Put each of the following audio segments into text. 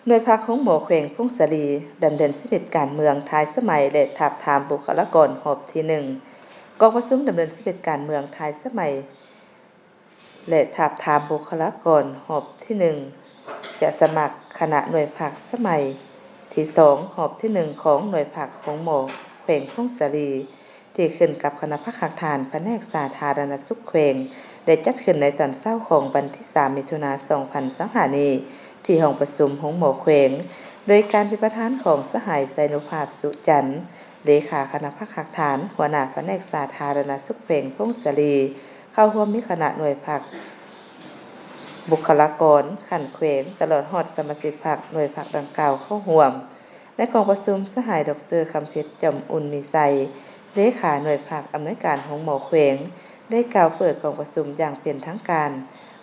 ໜ່ວຍພັກໂຮງໝໍແຂວງຜົ້ງສາລີ ດຳເນີນຊີວິດການເມືອງທ້າຍສະໄໝ ແລະ ທາບທາມບຸກຄະລາກອນຮອບທີໜຶ່ງ. ກອງປະຊຸມດຳເນີນຊີວິດການເມືອງທ້າຍສະໄໝ ແລະ ທາບທາມບຸກຄະລາກອນຮອບທີໜຶ່ງ ຈະສະໝັກຄະນະໜ່ວຍພັກສະໄໝທີສອງ ຮອບທີໜຶ່ງ ຂອງໜ່ວຍພັກໂຮງໝໍແຂວງຜົ້ງສາລີ ທີ່ຂຶ້ນກັບຄະນະພັກຮາກຖານພະແນກສາທາລະນະສຸກແຂວງ ໄດ້ຈັດຂຶ້ນໃນຕອນເຊົ້າຂອງວັນທີສາມ ມິຖຸນາ ສອງພັນຊາວຫ້ານີ້ ທີ່ຫ້ອງປະຊຸມໂຮງໝໍແຂວງ ໂດຍການເປັນປະທານຂອງສະຫາຍ ໄຊນຸພາບ ສຸຈັນ ເລຂາຄະນະພັກຮາກຖານ ຫົວໜ້າພະແນກສາທາລະນະສຸກແຂວງຜົ້ງສາລີ, ເຂົ້າຮ່ວມມີຄະນະໜ່ວຍພັກ, ບຸກຄະລາກອນຂັ້ນແຂວງ ຕະຫຼອດຮອດສະມາຊິກພັກໜ່ວຍພັກດັ່ງກ່າວເຂົ້າຮ່ວມ. ໃນກອງປະຊຸມ, ສະຫາຍ ດອກເຕີ ຄຳເພັດ ຈອມອຸ່ນມີໄຊ ເລຂາໜ່ວຍພັກ, ອຳນວຍການໂຮງໝໍແຂວງ ໄດ້ກ່າວເປີດກອງປະຊຸມຢ່າງເປັນທາງການ,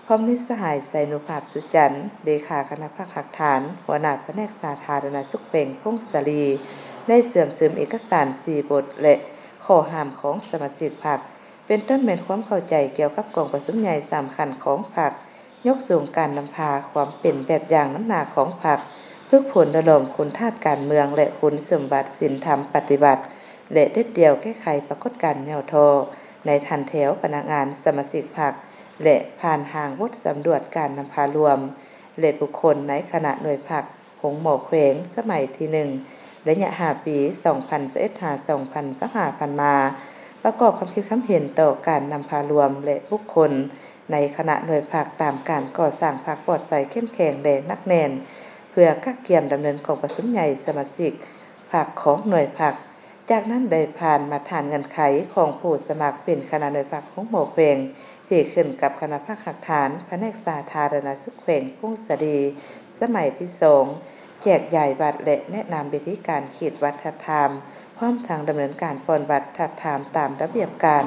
ພ້ອມດ້ວຍສະຫາຍ ໄຊນຸພາບ ສຸຈັນ ເລຂາຄະນະພັກຮາກຖານ ຫົວໜ້າພະແນກສາທາລະນະສຸກແຂວງຜົ້ງສາລີ ໄດ້ເຊື່ອມຊຶມເອກະສານສີ່ບົດ ແລະ ຂໍ້ຫ້າມຂອງສະມາຊິກພັກ ເປັນຕົ້ນແມ່ນຄວາມເຂົ້າໃຈກ່ຽວກັບກອງປະຊຸມໃຫຍ່ສຳຄັນຂອງພັກ, ຍົກສູງການນຳພາ, ຄວາມເປັນແບບຢ່າງນຳໜ້າຂອງພັກ, ຝຶກຝົນຫຼໍ່ຫຼອມຄຸນທາດການເມືອງ ແລະ ຄຸນສົມບັດສິນທຳປະຕິວັດ ແລະ ເດັດດ່ຽວແກ້ໄຂປາກົດການຫຍໍ້ທໍ້ໃນຖັນແຖວພະນັກງານສະມາຊິກພັກ ແລະ ຜ່ານຮ່າງບົດສຳຫຼວດການນຳພາລວມ ແລະ ບຸກຄົນໃນຄະນະໜ່ວຍພັກ ໂຮງໝໍແຂວງສະໄໝທີໜຶ່ງ ໄລຍະຫ້າປີ ສອງພັນຊາວເອັດ ຫາ ສອງພັນຊາວຫ້າ ຜ່ານມາ, ປະກອບຄຳຄິດຄຳເຫັນຕໍ່ການນຳພາລວມ ແລະ ບຸກຄົນໃນຄະນະໜ່ວຍພັກ ຕາມການກໍ່ສ້າງພັກປອດໃສ ເຂັ້ມແຂງ ແລະ ໜັກແໜ້ນ ເພື່ອກະກຽມດຳເນີນກອງປະຊຸມໃຫຍ່ສະມາຊິກພັກຂອງໜ່ວຍພັກ. ຈາກນັ້ນໄດ້ຜ່ານມາດຕະຖານເງື່ອນໄຂຂອງຜູ້ສະໝັກເປັນຄະນະໜ່ວຍພັກໂຮງໝໍແຂວງ ທີ່ຂຶ້ນກັບຄະນະພັກຮາກຖານພະແນກສາທາລະນະສຸກແຂວງຜົ້ງສາລີ ສະໄໝທີສອງ, ແຈກຢາຍບັດ ແລະ ແນະນຳວິທີການຂີດວັດທາບທາມ, ພ້ອມທັງດຳເນີນການປ່ອນບັດທາບທາມຕາມລະບຽບການ.